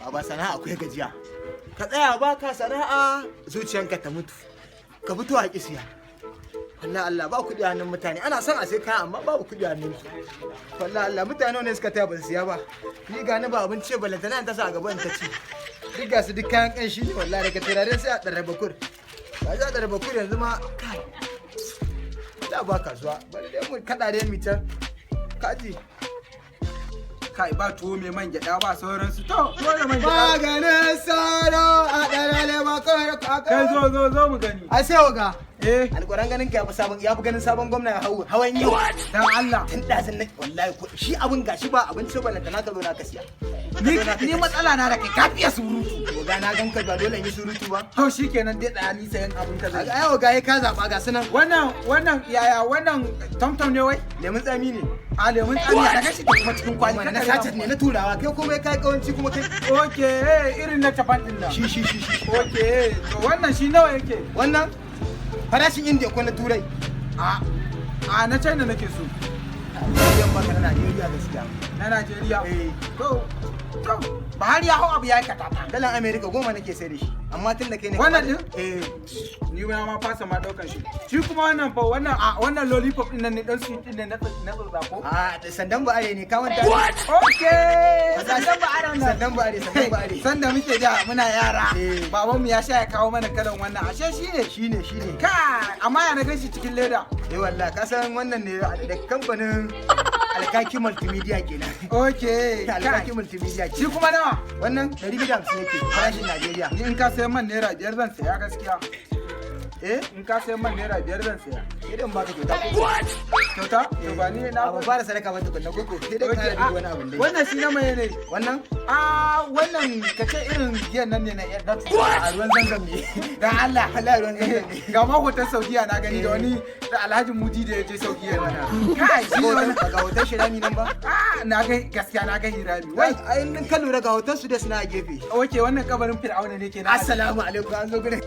Baba, sana'a akwai gajiya. Ka tsaya ba ka sana'a, zuciyanka ta mutu. Ka fito a kisiya. Wallahi Allah, ba kuɗi a hannun mutane. Ana son a sai kaya amma babu kuɗi a hannun su. Wallahi Allah, mutane ne suka taya ba su siya ba. Ni ga ni ba abinci, balantana ta sa a gaban ta ci. Duk ga su, duk kayan ƙanshi ne wallahi, daga turare sai a ɗarra bakur. Ba za a ɗarra bakur yanzu ma kai. Da ba kasuwa. Bari dai mu kaɗa dai mitar. Kaji. Kai, ba tuwo mai man gyaɗa ba sauransu, to tuwo da man gyaɗa. Maganin saro a ɗarale bakur. Kai, zo zo zo mu gani. Ai sai oga. Eh. Alƙur'an ganin ka yafi sabon, yafi ganin sabon gwamna ya hau hawan yau. Dan Allah. Tun ɗazun na wallahi ko shi abin gashi ba abinci, balantana ka zo na ka siya. Ni matsala na da kai, ka fiye surutu. Oga, na ganka, ba dole in yi surutu ba. To shikenan dai, tsaya ni sayan abin ka zai. Ai oga, ka zaɓa, ga sunan. Wannan yaya, wannan tomtom ne wai? Lemun tsami ne. A lemun tsami a daga shi kuma cikin kwali. Wannan na sachet ne na turawa, kai komai kai kawanci kuma kai. Okay, irin na Japan din nan. Shi shi shi shi. Okay, to wannan shi nawa yake? Wannan farashin Indiya ko na Turai? A na China nake so. Yan baka na Najeriya gaskiya. Na Najeriya? Eh. To Buhari ya hau abu ya aikata ta. Dalan America 10 nake sai da shi. Amma tun da kai ne. Wannan din? Eh. Ni ma fasa ma daukan shi. Shi kuma wannan fa, wannan a wannan lollipop din nan ne, dan sweet din nan na tsotsa ko? A sandan ba are ne, ka manta. Okay, sandan ba aran nan. Sandan ba are, sandan ba are. Sanda muke da muna yara, Eh. babanmu ya sha ya kawo mana kalan wannan, ashe shi ne. Shine shine. Kai, amma ya na gan shi cikin leda? Eh wallahi, ka san wannan ne da kamfanin Alkaki Multimedia kenan. Okay. Alkaki Kai. Multimedia Shi kenan. kuma nawa? Wannan 250 yake, farashin Najeriya. Ni in ka sayan man ₦5 zan saya gaskiya. Eh? In ka sayan man ₦5 zan saya. Sai dai in baka kyauta ko? Kyauta? To ba ni na. Ba fara sadaka ba tukunna koko. Sai dai Okay, kara ah, da wani abin dai. Wannan shi na mai ne? Wannan? Ah, wannan ka ce irin giyan nan ne na A ruwan Zamzam ne. Dan Allah. Allah, ruwan Zamzam ne. Ga mahotan Saudiya na gani da wani da Alhaji Mudi da ya je Saudiya nan. Kai, shi ne wannan. Ga hoton Shirami nan ba? Ah, na ga gaskiya, na ga Hirami. Wai, Wai, ai in ka lura ga hoton su da suna a gefe. okay, wannan kabarin Fir'auna ne kenan. Assalamu alaikum, an zo gurin.